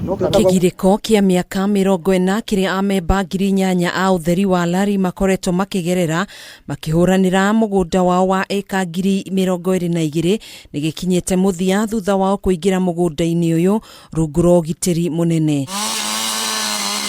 Kĩgirĩko kĩa mĩaka 40 kĩrĩa amemba 8,000 a ũtheri wa Lari makoretwo makĩgerera makĩhũranĩra mũgũnda wao wa ĩka 22,000 nĩ gĩkinyĩte mũthia thutha wao kũingĩra mũgũnda-inĩ ũyũ rungu rwa ũgitĩri mũnene.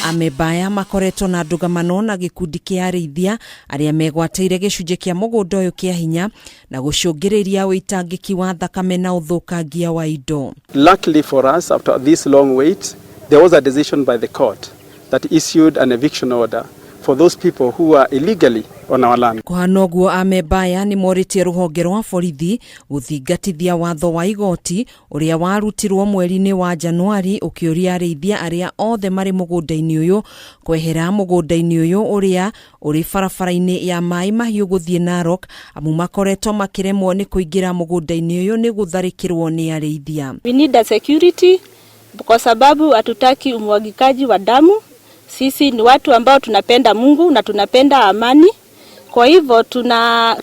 Amemba aya makoretwo na ndũgamano na gĩkundi kĩa arĩithia arĩa megwatĩire gĩcunjĩ kĩa mũgũnda ũyũ kĩa hinya na gũcũngĩrĩria ũitangĩki wa thakame na ũthũkangia wa indo. Luckily for us, after this long wait, there was a decision by the court that issued an eviction order for those people who are illegally on our land. Kũhana ũguo, amemba aya nĩ morĩtie rũhonge rwa borithi gũthingatithia watho wa igoti ũrĩa warutirwo mweri-inĩ wa Januari ũkĩũria arĩithia arĩa othe marĩ mũgũnda-inĩ ũyũ kwehera mũgũnda-inĩ ũyũ ũrĩa ũrĩ barabara-inĩ ya Maĩ Mahiũ gũthiĩ Narok, amu makoretwo makĩremwo nĩ kũingĩra mũgũnda-inĩ ũyũ nĩ gũtharĩkĩrwo nĩ arĩithia. We need a security kwa sababu hatutaki umwagikaji wa damu. Sisi ni watu ambao tunapenda Mungu na tunapenda amani. Kwa hivyo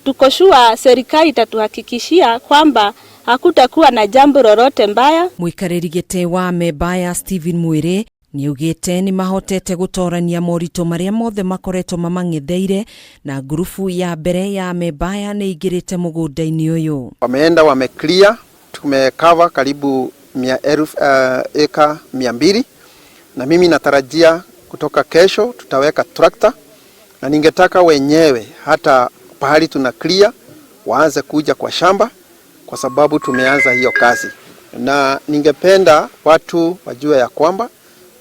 tuko sure serikali itatuhakikishia kwamba hakutakuwa na jambo lolote mbaya. Mũikarĩri gĩtĩ wa amemba aya Stephen Mwĩrĩ nĩaugĩte nĩ mahotete gũtorania moritũ marĩa mothe makoretwo mamang'etheire na ngurubu ya mbere ya amemba aya nĩ ingĩrĩte mũgũnda-inĩ ũyũ. Wameenda wameclear, tumecover karibu 100,000 eka 200, na mimi natarajia kutoka kesho tutaweka tractor, na ningetaka wenyewe hata pahali tuna clear waanze kuja kwa shamba kwa sababu tumeanza hiyo kazi, na ningependa watu wajue ya kwamba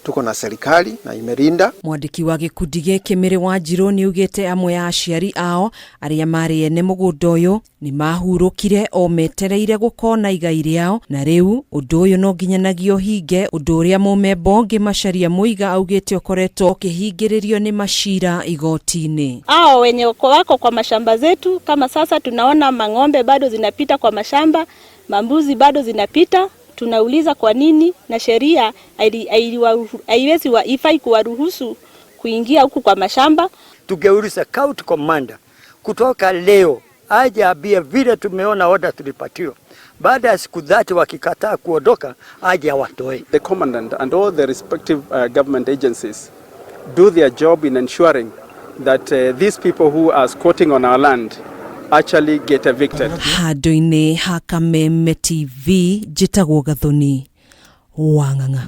tuko na serikali na imerinda. Mwandĩki wa gĩkundi gĩkĩ Mĩrĩ wa Njirũ nĩ augĩte amwe a aciari ao arĩa marĩ ene mũgũnda ũyũ nĩ mahurũkire o metereire gũkona igai rĩao, na rĩu ũndũ ũyũ no nginyanagia ũhinge, ũndũ ũrĩa mũmemba ũngĩ Macharia Mũiga augĩte ũkoretwo ũkĩhingĩrĩrio nĩ macira igoti-inĩ. Hao wenye wako kwa mashamba zetu, kama sasa tunaona mang'ombe bado zinapita kwa mashamba, mambuzi bado zinapita. Tunauliza kwa nini, na sheria haiwezi ifai kuwaruhusu kuingia huku kwa mashamba. Tungeuliza county commander kutoka leo aje ambie vile tumeona order tulipatiwa. Baada ya siku 30 wakikataa kuondoka, aje awatoe. The commandant and all the respective government agencies do their job in ensuring that these people who are squatting on our land actually get evicted. Handũ-inĩ ha Kameme TV, njĩtagwo Gathoni Wang'ang'a.